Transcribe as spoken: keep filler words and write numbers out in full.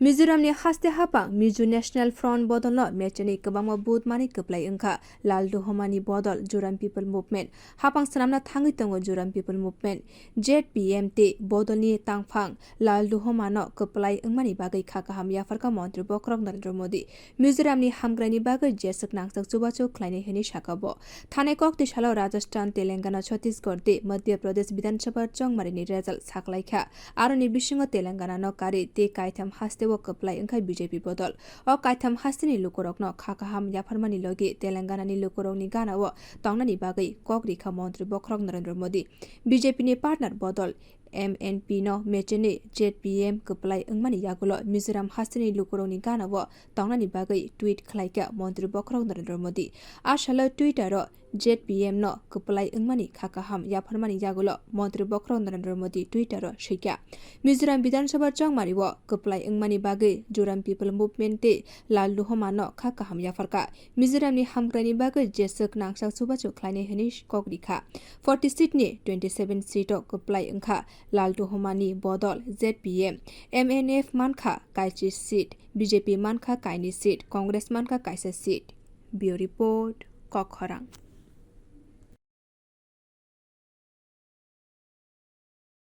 Mizoramni haste hapang Mizo National Front bodolno mechenwi kwbangma vote manwi kwplai wngkha. Lalduhomani bodol Zoram People Movement. Hapang swnamna thangwi tongo Zoram People Movement, Z P M, tei bodolni tangphang Lalduhomano kwplai wngmani bagwi kha kaham yapharkha Montri Bokhorok Narendra Modi. Mizoramni hamkraini bagwi jeswk nangchak chubachu khlainai hwnwi sakha bo. Thanai kok twi salo Rajasthan, Telangana, Chhattisgarh tei Madhya Pradesh Bidhan Sabha chongmarini result saklaikha. Aroni bisingo Telangana no karwi tei kaitham hasteo kwplai wngkha B J P bodol. O kaitham hasteni lukurokno kha kaham yapharmani logi Telangana ni lukurokni gana o tongnani bagwi kok rikha Montri Bokhorok Narendra Modi. B J P ni partner bodol M N P no mechenwi Z P M kwplai wngmani yagulo Mizoram hasteni lukurokni gana o tongnani bagwi tweet khlaikha Montri Bokhorok Narendra Modi. A salo Twitter o Z P M no kwplai wngmani kha kaham yapharmani yagulo Montri Bokhorok Narendra Modi Twitter o swikha. Mizoram Bidhan Sabha chongmari o kwplai wngmani bagwi Zoram People Movement tei Lalduhoma no kha kaham yapharkha. Mizoramni hamkraini bagwi jeswk nangchak chubachu khlainai hwnwi kok rikha. Forty seat ni twenty seven seat o kwplai wngkha Lalduhomani bodol Z P M, M N F mankha kaisi seat, B J P mankha kaini seat, Congress mankha kaisa seat. Bureau Report, Kokkhorang.